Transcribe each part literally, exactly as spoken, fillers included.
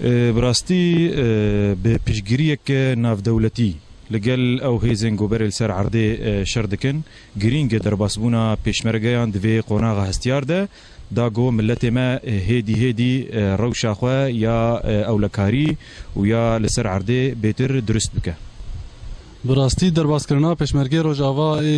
E, bi rastî, e, bi piştgiriyeke navdewletî li gel ew hêzên ku berê li ser erdê, e, şer dikin, girîng e derbasbûna pêşmergeyan di vê qonaxa hestiyar de, da ku miletê me, e, hêdî hêdî, e, rewşa xwe ya, e, ewlekarî û ya li ser erdê bêtir dirust bike. Bi rastî derbaskirina pêşmergê Rojava ê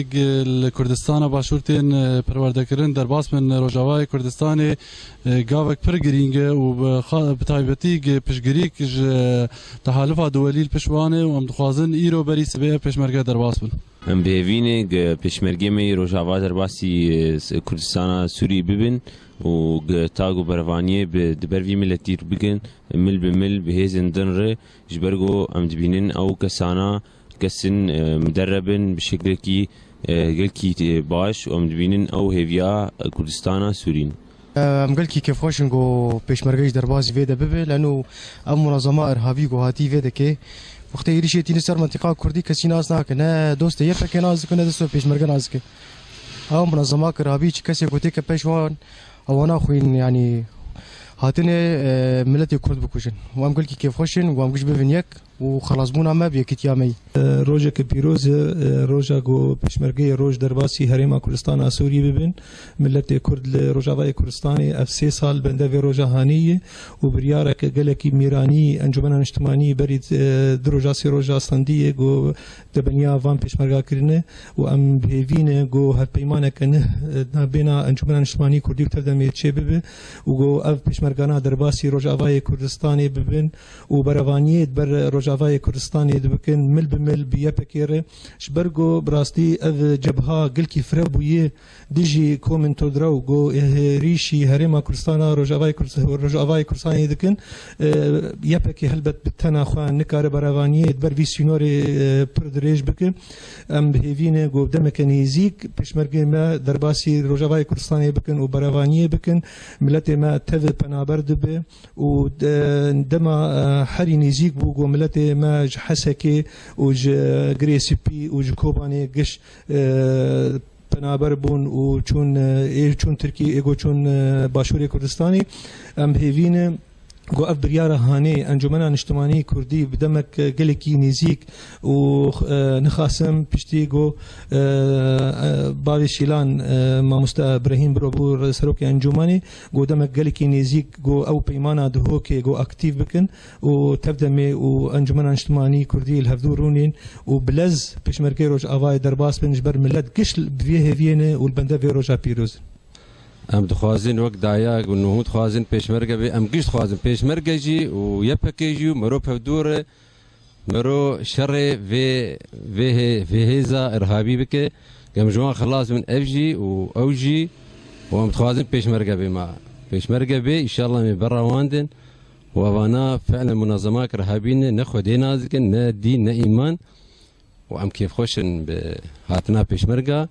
li Kurdistana Başûr tên, e, perwerdekirin, derbas bin Rojavayê Kurdistanê, e, gavek pir girîng e û bi xa-, bi taybetî gi piştgirîk ji, e, Tehalifa Duwelî li pişt wan e û em dixwazin îro berî sibê ev pêşmerge derbas bin. Em bi hêvî ne gi pêşmergê me yê Rojava derbasî, e, s-, Kurdistana Sûrî bibin û gi tag û berevaniyê bi, di ber vî miletî bikin, mil bi mil, bi hêzên din re, ji ber ku em dibînin ew kesana, kesin, e, muderreb in bi şeklekî, e, gelkî, e, baş û em dibînin ew hêviya, e, Kurdistana Sûrî ne. Em gelkî kêfxweş in ku pêşmerge jî derbasî vê de bibe, leno ev munazema irhabî ku hatî vê deke, wextê êrîşê tînin ser mentiqa Kurdî kesî nas nake, ne dostê Y P G nas dike, ne dostê pêşmerge nas dike. Ew munazema irhabî çi kesê ku têke pêş wan, ewana xwîn, yanî hatine, e, miletê Kurd bikujin. Û em gelkî kêfxweş in, û em giş bibin yek û xelasbûna me bi yekîtiya me yî. E, rojeke pîroz e, e, roja ku pêşmergeyê roj derbasî Herêma Kurdistana Sûrî bibin. Miletê Kurd li Rojavayê Kurdistanê ev sê sal bende vê roja hanê ye û biryareke gelekî mîranî Encûmena Niştimanî berî, e, du roja, sê roja standî ye ku tebeniya van pêşmerga kirine û em bi hêvî ne ku hevpeymaneke neh, e, nabêna Encûmena Niştimanî Kurdî û Tevdemê çêbibe û ku ev pêşmergana derbasî Rojavayê Kurdistanê bibin û berevaniyê di ber Rojavayê Kurdistanê dibikin, mil bi mil bi Y P G re. Ji ber ku bi rastî ev cebha gelkî fire bûye dijî komên tundrew ku êrîşî Herêma Kurdistana Rojavayê Kurd-, Rojavayê Kurdistanê dikin, e, Y P G helbet bi tena xwe nikare berevaniyê di ber vî sînorê, e, pir dirêj bike. Em bi hêvî ne ku demeke nêzîk pêşmergê me derbasî Rojavayê Kurdistanê bikin û berevaniyê bikin. Miletê me tevî penaber dibe û de-, dema, e, herî nêzîk bû ku miletê me ji Hesekê û ji Girê Spî û ji Kobanê giş, e, penaber bûn û çûn, e, ê çûn Tirkiyê, ê ku çûn, e, Başûrê Kurdistanê. Em bi hêvî ne ku ev biryara hanê Encûmena Niştimanî Kurdî bi demek, e, gelekî nêzîk û, e, nixasim piştî ku, e, e, bavê Şîlan, e, mamoste Brehîm Biro bû serokê encûmenê, ku demek gelekî nêzîk ku ew peymana Duhokê ku aktîf bikin û Tevdemê û Encûmena Niştimanî Kurdî li hevdû rûnên û bi lez pêşmergê Rojavayê derbas bin, ji ber milet giş bi vê hêviyê ne û li bende vê roja pîroz in. Em dixwazin wek dayak û nuhû dixwazin pêşmerge bê. Em giş dixwazin pêşmerge jî û Y P G jî û mero pevdû re, mero şerê vê, vê hê-, vê hêza irhabî bike. Em ji wan xilas bin ev jî û ew jî û em dixwazin pêşmerge bê ma. Pêşmerge bê, înşallah em ê bera wan din û evana fi'len munazemak irhabî ne, ne Xwedê nas dikin, ne dîn, ne îman. û em kêfxweş in bi hatina pêşmerga.